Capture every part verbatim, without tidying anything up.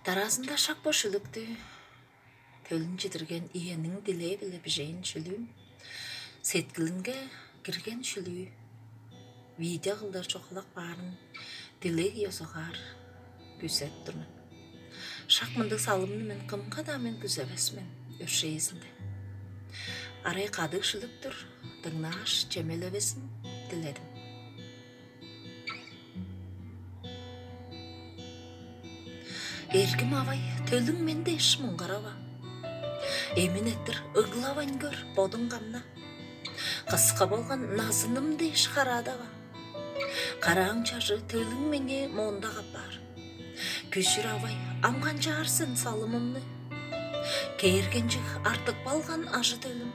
Дараазында шак бо шүлүктү төлүн чидирген иениң дилээ-биле бижээн шүлүүм, сеткилинге кирген шүлүү, видео кылдыр чугаалап каарын дилег ёзугаар күзеп тур мен. Шак мындыг салымны мен кымга-даа мен күзевес мен өршээзинде. Арай кадыг шүлүк-түр, дыңнааш чемелевезин диледим. Эргим авай, төлүң мен дээш муңгарава. Эмин эрттир ыглавайн көр бодуң камна. Кыска болган назыным дээш хараадава. Карааң чажы төлүң меңээ мондак апаар. Күжүр авай, ам канчаар сен салымымны? Кээргенчиг артып калган ажы-төлүм.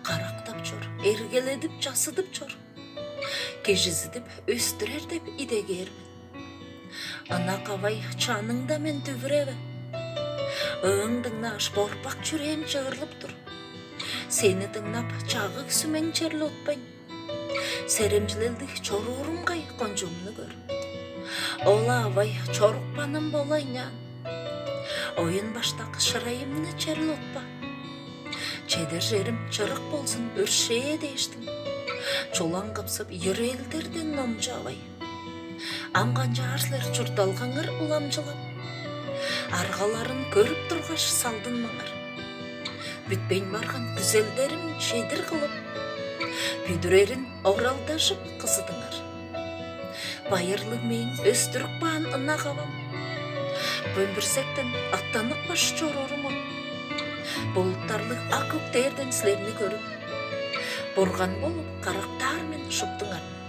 Карактап чор, эргеледип, часыдып чор. Кижизидип, өстүрер деп идегээр мен. Ынак авай, чаныңда мен дүвүреве. Өөң дыңнааш, борпак чүрээм чыырлып тур. Сени дыңнап, чагыг сүмең черле утпайн. Серемчилелдиг чоруурумгай кончуумну көр. Ол авай, чорупканым болайнаан. Оюн баштак шырайымны черле утпа. Чедер черим чырык болзун өршээ дээштиң. Чулаң кыпсып, йөрээлдерден номчу авай. Ам канчаар силер чуртталгаңар уламчылап? Аргаларын көрүп тургаш, салдынмаңар. Бүтпейн барган күзелдерим чедир кылып, бүдүрерин оралдажып кызыдыңар. Байырлыг мээң өстүрүп каан ынак авам. Бөмбүрзектен аттанып баш чоруурум ол. Булуттарлыг ак көк дээрден силерни көрүп, Бурган болуп карактаар мен шуптуңарны.